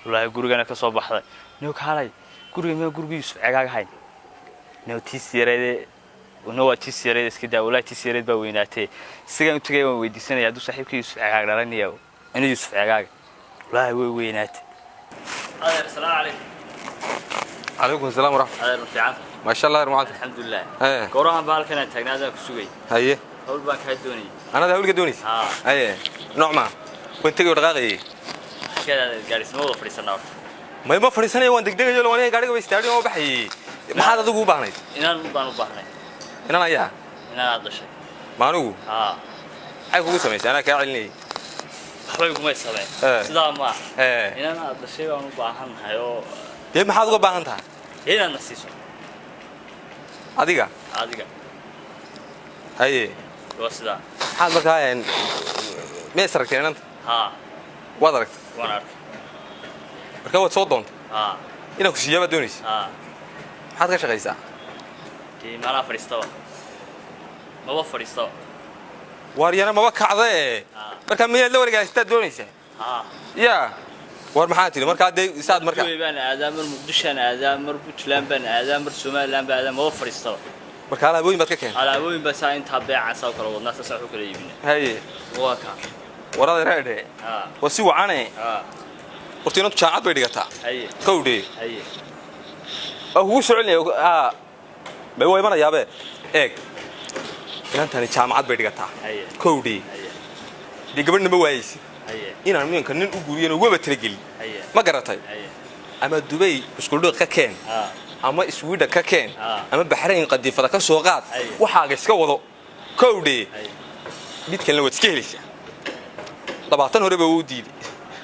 Wallaahi gurigana ka soo baxday. Niyo kaalay, guriga miyaa gurigii Yuusuf Cegaag ahayn? Niyo tiis yareede, no waa tiis yareed, iska daa. Wallaahi tiis yareed baa weynaatee. Sigaan u tagay waan weydiisanaya hadduu saaxiibkii Yuusuf Cegaag dhalanaya inuu Yuusuf Cegaag. Wallaahi way weynaatay. Adeer, salaamu calaykum. Calaykum asalaam waraxmat. Adeer, ma fiican? Maasha Allah, macalin. Alxamdulilah. Ee. Goorahan baa halkan aan taagnaa, adaan ku sugay. Haye. Hawl baan kaa doonayay. Anada hawlka doonaysa? Haa. Haye, nooc maa waan tegay oo dhaqaaqayay. Halkeed adeer gaadhisma wada fadhiisanaa horta? May, ma fadhiisanayo, waan degdegayo. Waan gaadhiga ba istaagay oo baxayay. Maxaad adigu u baahnayd? Inaan baan u baahnay. Inan ayaa? Inaan aad dhashay. Ma anigu? Haa. Maxay kugu samaysay? Anaa kaa celinayay. Waxba igumay sameen. Ee. Sidaa maaha. Ee. Inaan aad dhashay baan u baahannahay oo Dee maxaad uga baahan tahay? Dee inaad na siiso. Adiga? Adiga. Haye. Waa sidaa. Maxaad markaa miyaad is aragteen inanta? Haa. Waad aragtay? Waan arkay. Markaa waad soo doontay? Haa. Inaan ku siiyaa baad doonaysa? Haa. Maxaad ka shaqaysaa? Dee maanaa fadhiistaba, maba fadhiistaba. Waar yana maba kacdae. Haa. Markaa miyaad la wareegaystaad doonaysaa? Haa. Yaa, war maxaa tidhi markaa? Dee saad markaa Dubai baan aadaa mar, Muqdishoan aadaa mar, Puntland baan aadaa mar, Somaliland baan aadaa, maba fadhiistaba. Marka alaabooyin baad ka keentay? Alaabooyin baa saa intaa beecan saa u kala wadnaa, saas wax u kala iibina. Haye. Waa kaa. Warada reedhe. Haa. Waa si wacane. Haa. Horta inantu jaamacad bay dhigataa. Haye. Kowdhe. Haye. Waa kugu soo celinaya. Haa, bay waa imanayaabe. Eeg, inantani jaamacad bay dhigataa. Haye. Kowdhe. Haye. Dee gabadhna ma waayeysid. Haye. Inaan minka nin u guuriyana waba talagelin. Haye. Ma garatay? Haye. Ama Dubay buskuldhiq ka keen, Haa. ama Sweden ka keen, ama Baxrayn qadiifada ka soo qaad. Haye. Waxaaga iska wado, kowdhe. Haye. Mid kalena waad iska helaysaa. 20 hore baa u diiday.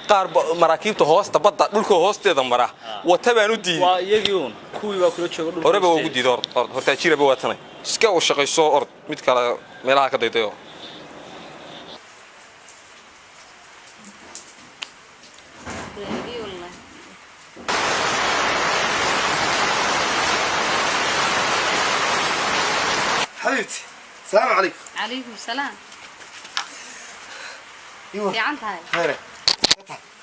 Qaar maraakiibta hoosta badda, dhulka hoosteeda mara wata baan u diiday. Waa iyagii uun, kuwii baa kula jooga dhulka Horeba waa ugu hoosteeda. diiday. Ord ord, hortaajiraba waa tanay. Iska u shaqayso, ord, mid kale meelaha ka daydayo. Raadiyey wallahi. حبيبتي، السلام عليكم. Calaykum salaam. ايوه. Fiican tahay? خير.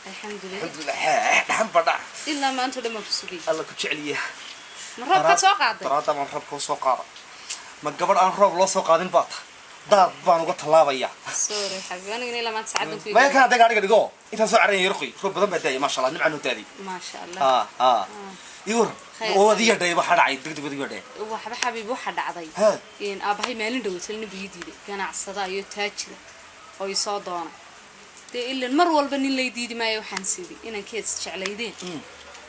Alxamdulilah. الحمد لله، dhaxan badhac. Ilaa maanta dhan ma ku sugay. Alla ku jeceliya. Ma roobkaad soo qaaday? Daraada baan roobka soo qaada. Ma gabadh aan roob loo soo qaadin baa ta daad baan uga tallaabaya. Sorry xabiib, anigana ilaa maanta saacadan ku. Maya, kana gaariga dhigo, intaan soo cararaya yarqi roob badan baa daaya, maasha Allah, nimca noo daadiy. Maasha Allah. Ha ha, iwar. Khayr. Oo adiga dhay, waxa dhacay degdeg adiga dhay. Waxba xabiib, waxa dhacday Ha. in aabahay maalin dhowtal nin buu ii diiday, ganacsada iyo taajira oo i soo doona. Dee ilan mar walba nin lay diidi maayo. Waxaan sidii inankeed jeclaydeen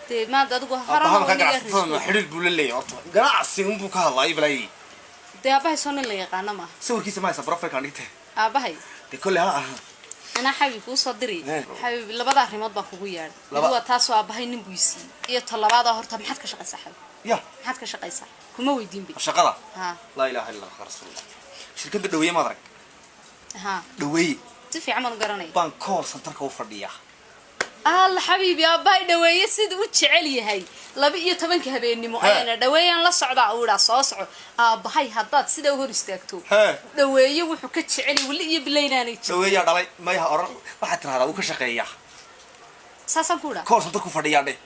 dee maanta adigu Aabbaha horena markaa aniga ganacsatada xidhiir buu la leeyahay. Horta ganacsi unbuu ka hadlaayay balay. Dee aabahay soo nin la yaqaano maaha. Sawirkiisa ma haysa profilkan dhigtay? Aabahay. Dee kolley ha aha. Anaa xabiib kuu soo diray. Eh. Xabiib, labada arrimood baan kugu yeedhay. Mid waa taasoo aabahay nin buu i siiyey, iyo talabaada horta maxaad ka shaqaysaa, xabiib? Ya. Maxaad ka shaqaysaa kuma weydiin bay. Shaqada? Ha. Laa ilaaha illa allah rasuulullah. Shirkadda Dhaweeye maad arag? Ha. Dhaweeye. Si fiican baan u garanaya. Baan call centerka u fadhiyaa. Alla xabiibi, aabbahay Dhaweeye sida u jecel yahay. 12-ka habeennimo He. ayaana Dhaweeyaan la socdaa uu idhaa soo soco. Aabbahay haddaad sidaa u hor istaagto, He. Dhaweeye wuxuu ka jecel yahay weli iyo bilaynaanay jirin. Dhaweeyaa dhalay mayaha oran, waxaad tirahdaa wuu ka shaqeeyaa. Saasaan ku idhaa. Call centerku fadhiyaa dheh.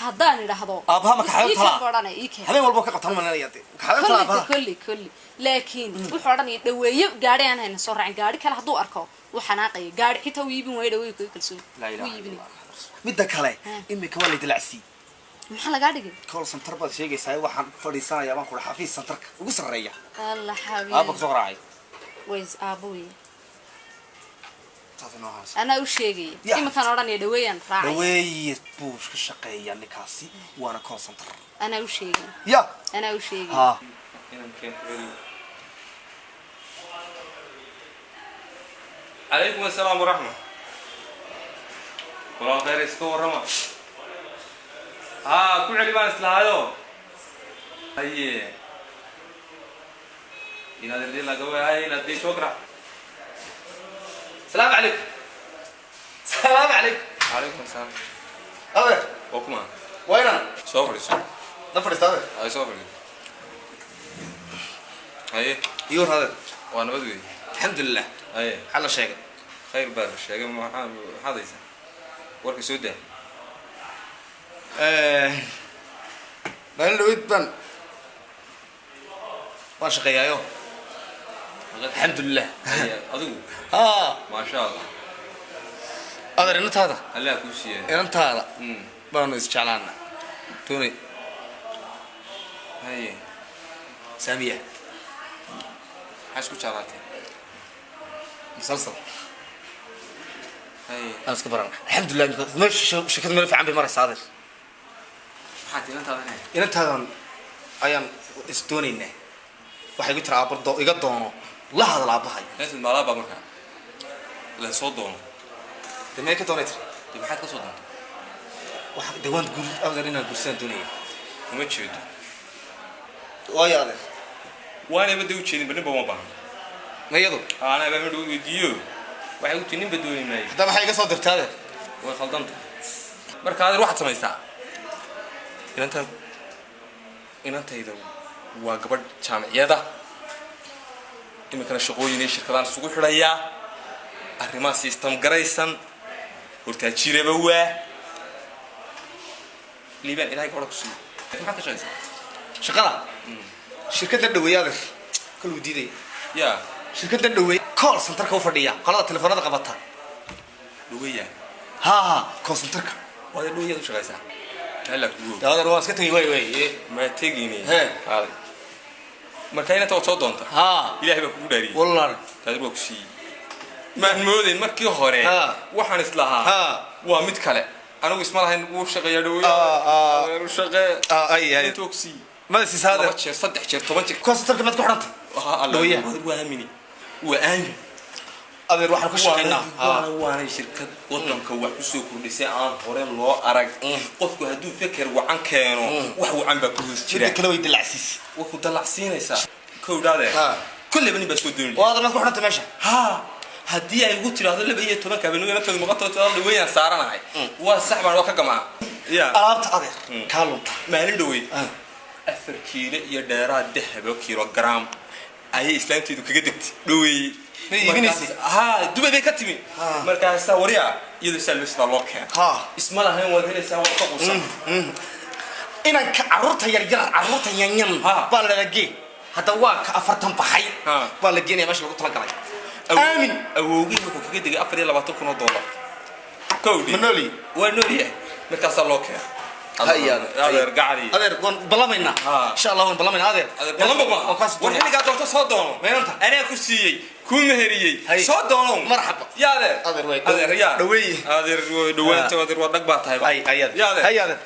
Haddaan idhaahdo Aabbaha ma kaxayn ii keen talaa? Buu odhanaya, ii keen. Habeen walba ka qabtaan malinaya dee kaxayn talaa. Kolley. Aabbaha. Kolley kolley, laakiin wuxuu odhanaya Dhaweeye gaadhi aan hayna soo raacin. Gaadhi kale hadduu arko wuu xanaaqaya. Gaadhi xitaa uu iibin waayo Dhaweeye kaga kalsoon Laa wuu ilaaha illa iibinaya. allah. Midda kale, He. imika waa la dilacsiiyey. Maxaa lagaa dhigay? Call center baad sheegaysaa, waxaan fadhiisanayaa baan kudha xafiis centerka ugu sarreeya. Alla Aabba xabiibi. kusoo qaraacay. Ways aabbo wey. Saas inoo haysa. Anaa u sheegaya. Ya. Iminkaan odhanaya Dhaweeyaan raacaya. Dhaweeye buu ka shaqeeyaa ninkaasi, waana call center. Anaa u sheegaya. Ya. Anaa u sheegaya. Ha. Inankeen ku celiyo. Calaykum assalaam waraxma. Walaal khayr, iska warrama. Haa, ku celi baan islahaayo. Haye, inaad irdi laga waayay inaad dii soo garac. Salaamu calaykum, salaamu calaykum. Calaykum asalaam. Adeer. Waa kuma? Waa inaan Soo fadhiiso. Na fadhiista, adeer. Ay, soo fadhiiso. Haye. Iyo war, adeer? Waa nabad wey. Alxamdulilah. Haye. Maxaa la sheegay? Khayr baa la sheegay. Maxaad haysaa? Warka soo daa. Maalin dhaweyd baan waan shaqeeyaayo, alxamdulilah. Haye, adigu? Ha. Maasha Allah. Adeer, inantaada Allah kuu siiyay. Inantaada baanu isjeclaana doonay. Haye. Saamiya. Maxaa isku jeclaatay? Musalsal. Haye. Aan iska baran, alxamdulilah. Meesha shirkadu meel fiican bay maraysaa, adeer. Maxaad inantaada inay Inantaadan ayaan is doonaynaa. Waxay igu tiri aabba iga doono, la hadal aabbahay. Inantaad maalaaba markaa la soo doono? De mee ka doonay tiri. Dee maxaad ka soo doontay? Waxa de waan guur, adeer, inaan guursadaan doonaya. Uma jeedo. Waayo, adeer? Waanayba dee u jeedinba, ninba uma baahno. Ma iyadu? Anaa baa midhow weydiiyo, waxay u tii ninba dooni maayo. Hadda maxay iga soo dirtay, adeer? Way khaldanta. Marka adeer, waxaad samaysaa, inantan inantayda waa gabadh jaamiciyada, iminkana shaqooyin iyo shirkadaan isugu xidhayaa, arrimaha system garaysan, hortaajiraba waa Liibaan. Ilahay gabadha ku siiyo. Maxaad ka shaqaysaa? Shaqada shirkaddan dhaweeye, adeer, kal wuu diidaya. Yaa? Shirkaddan dhaweeye, call centerka u fadhiya, qolada telefoonada qabata. Dhaweeya? Ha, call centerka. Waad dhaweeyaad u shaqaysaa? Alla kugu De adeer, waan iska tegay, waay waay. Ma tegini. He. Kaalay, marka inanta waad soo doonta? Ha. Ilaahay baa kugu dhaariyey. Wallahi. Taadir waa ku siiyey. Maan moodayn markii hore. Ha. Waxaan islahaa Ha. waa mid kale. Anigu isma lahayn wuu shaqeeyaa dhaweeya. Ah, ah. U shaqee. Ay ay. Inta waa ku siiyey. Ma siisa, adeer? 2 jeer, 3 jeer, 10 jeer. Call centerka maad ku xidhantay? Waxa Alla. Dhaweeyaha. Waa aamini, waa aamin. Adeer, waxaan ka shaqaynaa. Waana shirkad wadanka wax kusoo kordhisay aan hore loo arag. Qofku hadduu feker wacan keeno, wax wacan baa ku hoos jira. Midda kale way dilacsiis. Way ku dallacsiinaysaa kowdhaade. Ha. Kolleyba nin baa soo dooni. Waa adeer, maad ku xidhantay meesha? Ha, haddii ay ugu tiraahdo 12-ka habeenimo inantooda maqantoo tiraahdo dhaweeyaan saaranahay, waa sax baan, waa ka gamaa ya. Alaabta, adeer, kaa lunta. Maalin dhawey 4 kiilo iyo dheeraad dahabo kilogram ayay islaamteedu kaga degtay dhaweeye. Ma iibinaysay? Ha, Dubay bay ka timi. Ha. Markaasaa waryaa iyadoo saa sidaa loo keena. Ha. Isma lahayn waad helaysaa, waad ka quusan. Inanka carruurta yaryar, carruurta yanyan Ha. baa la dhahdaa gee. Hadda waa ka 40 baxay. Ha. Baa la geenaya meesha lagu talagalay, aamin. Awowgii wuxuu kaga degay $24,000 kowdhi. Ma nooli? Waa nool yahay. Markaasaa loo keena. Hay, adeer. Adeer gacali. Adeer, waan ballamaynaa. Ha. Insha Allah waan ballamaynaa, adeer. Adeer, ballanba Waan maaha. kaas. War xilligaa doonto soo doono. Meelanta. Anaa ku siiyey, kuu meheriyey. Hay. Soo doono. Marxaba. Ya adeer. Adeer, way Adeer, ya. dhaweeye. Adeer, way dhawaanta. Adeer, waa dhag baa tahay. Ay ay, adeer. Ya adeer. Hay, adeer.